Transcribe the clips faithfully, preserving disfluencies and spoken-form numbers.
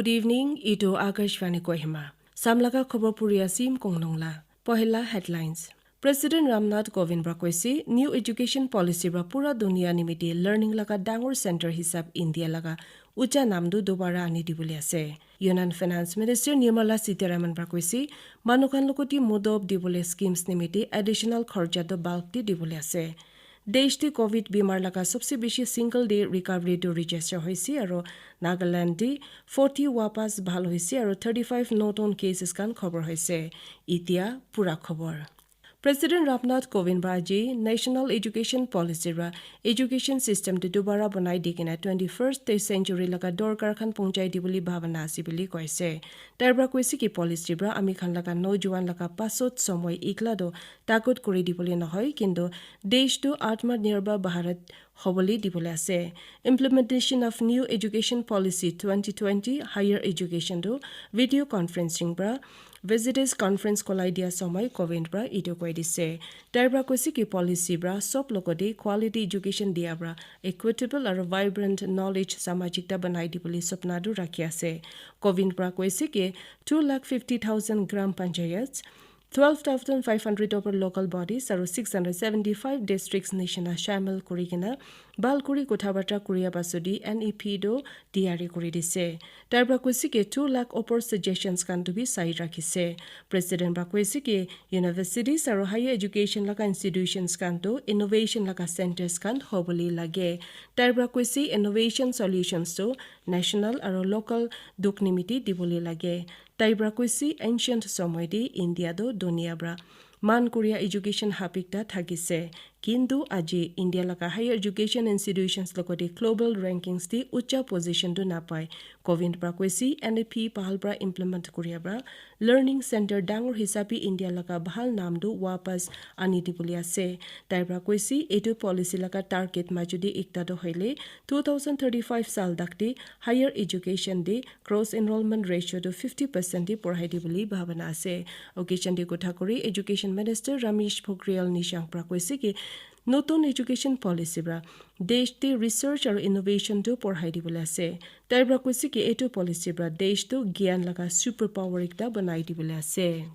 Good evening, etu Akashvani Kohima. Samlaga khobor puri asim kongnong la. Pohela headlines. President Ramnath Kovind pra koise, new education policy pra pura dunia nimite learning laga dangor center hisab India laga ucha nam tu dobara ani dibole ase. Union Finance Minister Nirmala Sitharaman pra koise, manu khan logoti modop dibole schemes nimite additional kharcha tu bulk te dibole ase. Desh te covid bimar laga sabse bishi single day recovery tu register hoise aro Nagaland te forty wapas bhal hoise aro thirty-five notun cases khan khobor hoise. Itia pura khobor. President Ramnath Kovind pra aji National Education Policy pra education system tu dobara banai di kena twenty-first te century laga dorkar khan pongchai di bole bhabana ase bole koise. Tai pra koise ki policy pra ami khan laga nojuan laga pasot somoi ikla tu takut kuri di bole nohoi, kintu desh tu Atmanirbhar Bharat hobole di bole ase. Implementation of New Education Policy twenty twenty Higher Education tu video conferencing pra visitors conference kolai dia somoi Kovind pra etu koi dise. Tai pra koise ki policy pra sob logote quality education dia pra equitable aro vibrant knowledge samajikta banai di bole sapna tu rakhi ase. Kovind pra koise ki two lakh fifty thousand gram panchayats, twelve thousand five hundred over local bodies aro six hundred seventy-five districts nishina shamil kuri kena bhal kuri kotha barta kuria pasodi N E P tu tiyari kuri dise. Tai pra koise ki two lakh opor suggestions khan tu bi sai rakhise. President pra koise ki universities aro higher education laga institutions khan tu innovation laga centers khan hobole lage. Tai pra koise innovation solutions tu national aro local duk nimiti dibole lage. Tai pra koise ancient somoi te India tu dunia pra man kuria education hub ekta thakise. Kintu aji India laga higher education institutions logote global rankings te ucha position tu napai. Kovind pra koise N E P bhal pra implement kuria pra learning center dangor hisabe India laga bhal nam tu wapas ani di bole ase. Tai pra koise etu policy laga target majodi ekta tu hoile two thousand thirty-five sal dakte higher education te gross enrollment ratio tu fifty percent te porhai di bole bhabana ase. Occasion te kotha kuri Education Minister Ramesh Pokhriyal Nishank pra koise ki notun education policy pra desh te research aro innovation tu porhai di bole ase. Tai pra koise ki etu policy pra desh tu gyan laga super power ekta banai di bole ase.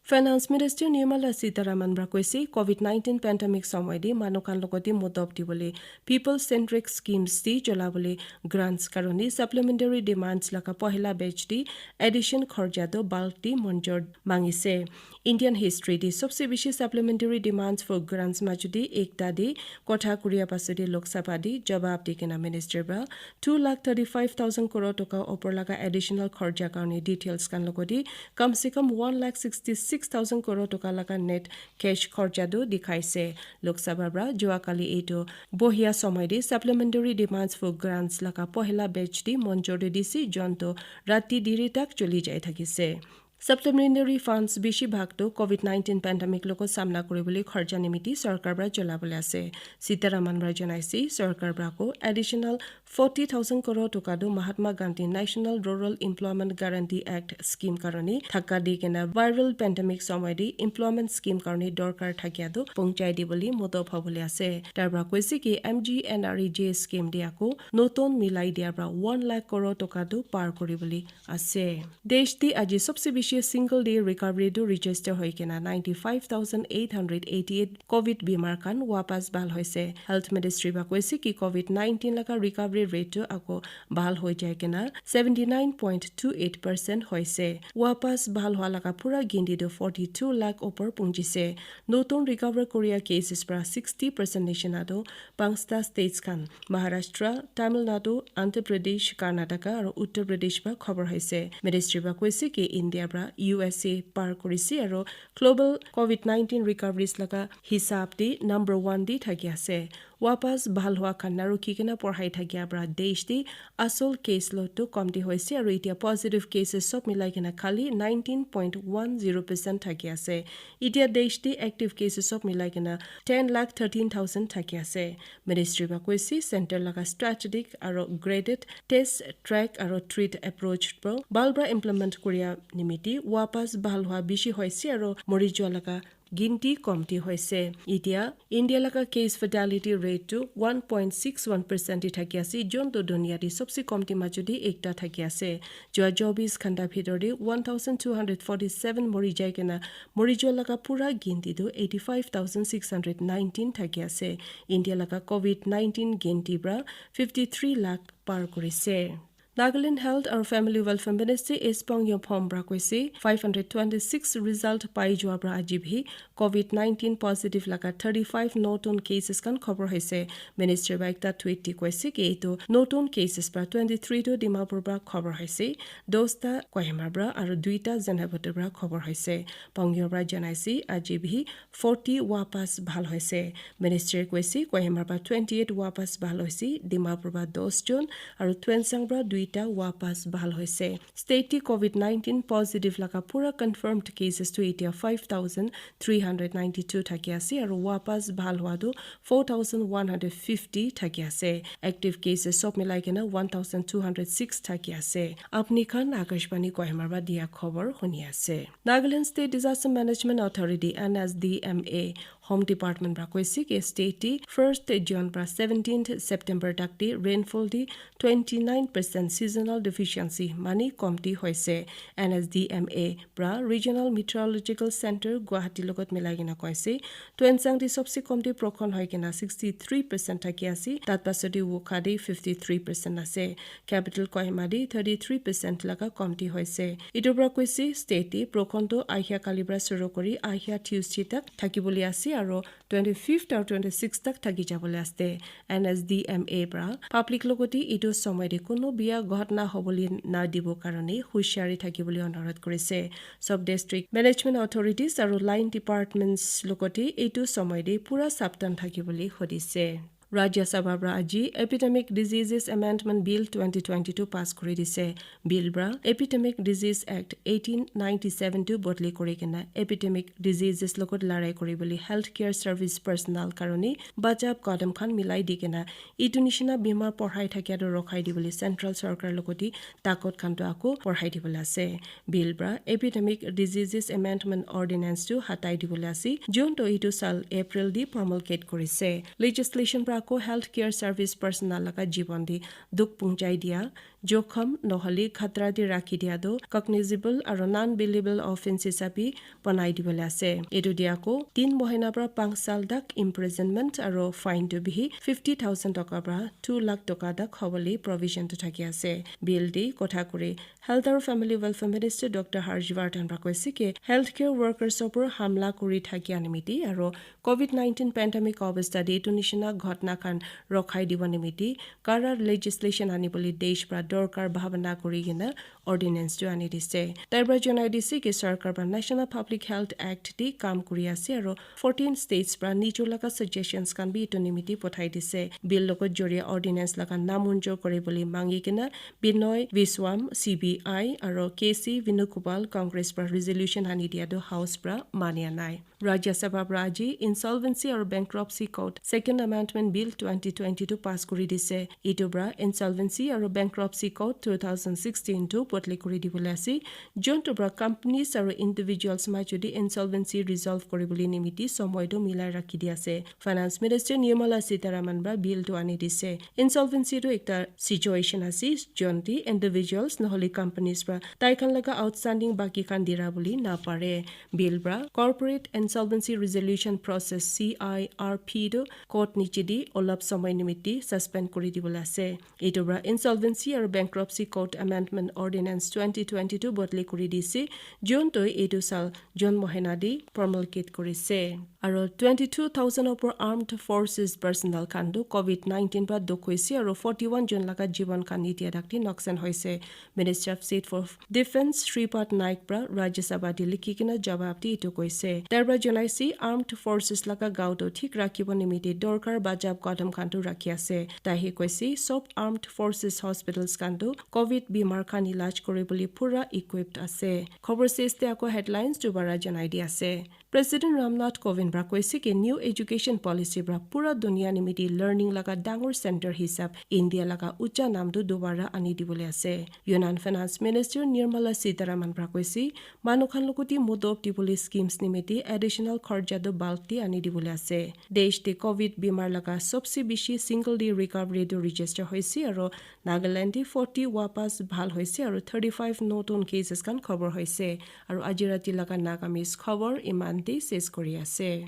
Finance Minister Nirmala Sitharaman pra koise covid nineteen pandemic somoi te manu khan logote modop di bole people centric schemes te chola bole grants karone supplementary demands laga pohela batch te addition kharcha tu bulk te monjor mangise. Indian history te sabse bishi supplementary demands for grants majodi ekta te kotha kuria pasodi Lok Sabha te jawab di kena minister pra two lakh thirty-five thousand crore toka opor laga additional kharcha karone details khan logote kam se kam one lakh sixty-six thousand crore toka laga net cash kharcha tu dikhaise. Lok Sabha pra jua kali etu bohia somoi te supplementary demands for grants laga pohela batch te monjor tu dise, jon tu rati diri tak choli jai thakise. Supplementary funds bishi bhag tu covid nineteen pandemic logot samna kuri bole kharcha nimiti sarkar pra chola bole ase. Sitharaman pra janaise sarkar pra ko additional forty thousand crore toka tu Mahatma Gandhi National Rural Employment Guarantee Act scheme karone thaka di kena viral pandemic somoi te employment scheme karone dorkar thakia tu pongchai di bole modop hobole ase. Tai pra koise ki M G N R E G A scheme te ako notun milai dia pra one lakh crore toka tu par kuri bole ase. Desh te aji sabse bishi single day recovery tu register hoi kena ninety-five thousand eight hundred eighty-eight covid bimar khan wapas bhal hoise. Health Ministry pra koise ki covid nineteen laga recovery rate tu ako bhal hoi jai kena seventy-nine point two eight percent hoise. Wapas bhal hua laga pura ginti tu forty-two lakh opor punchise. Notun recover kuria cases pra sixty percent nishina tu pangsta states khan Maharashtra, Tamil Nadu, Andhra Pradesh, Karnataka aro Uttar Pradesh pra khobor hoise. Ministry pra koise ki India pra U S A par kurise aro global covid nineteen recoveries laga hisab te number one te thaki ase. Wapas bhal hua khan narukhi kena porhai thakia pra desh te asol case load tu komti hoise aro itia positive cases sob milai kena khali nineteen point one zero percent thaki ase. Itia desh te active cases sob milai kena ten lakh thirteen thousand thaki ase. Ministry pra koise center laga strategic aro graded test, track aro treat approach pro bhal pra implement kuria nimiti wapas bhal hua bishi hoise aro mori jua laga ginti komti hoise. Itia India laga case fatality rate tu one point six one percent di thaki ase, jon tu dunia di sobse komti majo di ekta thaki ase. Jua chobis ghanta bhitor di one thousand two hundred forty seven mori jai kena mori jua laga pura ginti tu eighty five thousand six hundred nineteen thaki ase. India laga covid nineteen ginti pra fifty three lakh par kurise. Nagaland Health aru Family Welfare Ministry S Pang Yopom pra koise, five hundred twenty six result pai jua pra aji bhi covid nineteen positive laga thirty five notun cases khan khobor hoise. Ministry pra ekta tweet di koise ki etu notun cases pra twenty three tu Dimapur pra khobor hoise, dosta Kohima pra aru duita Zunheboto pra khobor hoise. Pangyo pra janaise aji bhi forty wapas bhal hoise. Ministry koise Kohima pra twenty eight wapas bhal hoise, Dimapur pra dos jon aru Tuensang pra duita wapas bhal hoise. State te covid nineteen positive laga pura confirmed cases tu etia five thousand three hundred ninety two thaki ase aru wapas bhal hua tu four thousand one hundred fifty thaki ase. Active cases sob milai kena one thousand two hundred six thaki ase. Apni khan Akashvani Kohima pra dia khobor huni ase. Nagaland State Disaster Management Authority, N S D M A, Home Department pra koise ki state te first June pra seventeenth September tak te rainfall di twenty nine percent seasonal deficiency mani komti hoise. N S D M A pra Regional Meteorological Center Guwahati logot milai kena koise, Tuensang di sobse komti prokhon hoi kena sixty three percent thaki ase, tat pasot di Wokha di fifty three percent ase, capital Kohima di thirty three percent laga komti hoise. Etu pra koise state di prokhon tu ahia kali pra suru kuri ahia Tuesday tak thaki bole ase aru twenty fifth aru twenty sixth tak thaki jabole ase. N S D M A pra public logote etu somoy te kuno bia ghotna hobole na dibo karone hushari thaki bole onurodh korise. Sub district management authorities aru line departments logote etu somoy te pura saptan thaki bole hodise. Rajya Sabha pra aji Epidemic Diseases Amendment Bill twenty twenty two pass kuri dise. Bill pra Epidemic Disease Act eighteen ninety seven tu bodli kuri kena epidemic diseases logot larai kuri bole healthcare service personnel karone bachap kadam khan milai di kena etu nishina bimar porhai thakia tu rokhai di bole central sarkar logote takot khan tu ako porhai di bole ase. Bill pra Epidemic Diseases Amendment Ordinance tu hatai di bole ase, jun tu etu sal April di promulgate kurise. Legislation pra ako healthcare service personnel laga jibon di dukh punchai dia, jokham nohole khatra te rakhi dia tu cognizable aru non-bailable offence hisabe banai dibole ase. Etu dia ako tin mohina pra panch sal tak imprisonment aru fine tu bihi fifty thousand toka pra two lakh toka tak hobole provision tu thaki ase. Bill te kotha kuri Health aru Family Welfare Minister Doctor Harsh Vardhan pra koise ki healthcare workers opor hamla kuri thakia nimiti aru covid nineteen pandemic obostha te etu nishina ghotna khan rokhai dibo nimiti kara legislation ani bole desh pra dorkar bhabana kuri kena ordinance tu ani dise. Tai pra janai dise ki sarkar pra National Public Health Act te kam kuri ase aru fourteen states pra nijor laga suggestions khan bi etu nimiti pothai dise. Bill logot joria ordinance laga namunjur kuri bole mangi kena Binoy Viswam, C B I, aru K C Venugopal, Congress pra resolution ani dia tu House pra mania nai. Rajya Sabha pra aji Insolvency aru Bankruptcy Code Second Amendment Bill twenty twenty two pass kuri dise. Etu pra Insolvency aru Bankruptcy Code two thousand sixteen tu bodli kuri dibole ase. Jun tu pra companies aru individuals majo te insolvency resolve kuri bole nimiti somoy tu milai rakhi di ase. Finance Minister Nirmala Sitharaman pra bill tu ani dise. Insolvency tu ekta situation ase, jun te individuals nohole companies pra tai khan laga outstanding baki khan dira bole na pare. Bill pra corporate insolvency resolution process, C I R P, tu court niche te olop somoy nimiti suspend kuri dibole ase. Etu pra Insolvency aru Bankruptcy Code Amendment Ordinance twenty twenty two bodli kuri dise, jun tu etu sal June mohina te promulgate kurise. Aru twenty two thousand opor armed forces personnel khan tu covid nineteen pra dukh hoise aru forty one jon laga jiban khan etia tak te noksan hoise. Minister of State for Defence Shripad Naik pra Rajya Sabha te likhi kena jawab te etu koise. Tai pra janaise armed forces laga gao tu thik rakhibo nimite dorkar bajab kadam khan tu rakhi ase. Tai he koise sob armed forces hospitals khan tu covid bimar khan ilaj kuri bole pura equipped ase. Khobor ses te ako headlines dubara janai di ase. President Ramnath Kovind pra koise ki new education policy pra pura dunia nimiti learning laga dangor center hisab India laga ucha nam tu dobara ani dibole ase. Union Finance Minister Nirmala Sitharaman pra koise, manu khan logoti modop dibole schemes nimiti additional kharcha tu bulk te ani dibole ase. Desh te covid bimar laga sobse bishi single day recovery tu register hoise aru Nagaland te forty wapas bhal hoise aru thirty five notun cases khan khobor hoise. Aru aji rati laga Nagamese khobor iman te ses kori ase.